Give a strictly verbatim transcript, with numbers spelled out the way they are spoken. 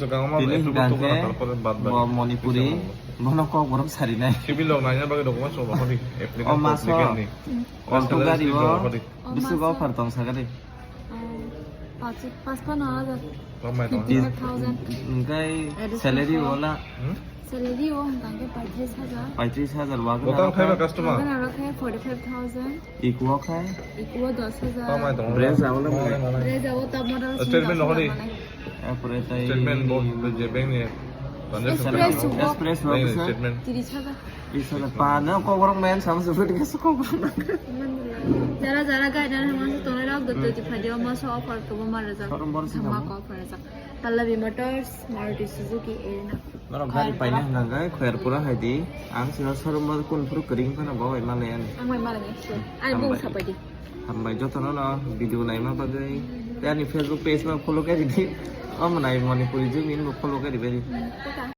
Tini hingka hingke bo Manipuri, bono kok borok sarinai. Civil rok naina bagwi document rok hodi, o maso, applicant ni. Alto gari o bisi go offer tong sakari. Paanch, paanch pano hajar. Fifty five thousand. Hingkai salary wala. Salary o hingka hingke paitris hajar. Paitris hajar wagana. Botang phaiba customer. Wagana rok khe forty five thousand. Ikuo khai? Ikuo dos hajar. Tamo ito. Brand sa wala mo? Brand sa o top model. Statement rohori. Apore tai statement bo je bank ni transaction. Express bank ni statement. Tris hajar. Tris hajar. Pa na kok borok men sama seperti ke kok borok. Jara jara guide dan hama se tonai rok dotto di phadi o maso offer to bo mar rajak. Sama ko offer rajak. Pallavi Motors, Maruti Suzuki Erina. Norok gari paina hwnka hwnkhe Khoyarpura hai di. Ang sino showroom o kunu phuru kwrwi wngkha na bo bai malai ani. Ang bai malai ani, sure. Ani bung sapai di. Hambai jotono no video naima bagwi. Tei ani Facebook page no follow khe ridi. Omo nai Manipuri Jumi no follow khe ribai di.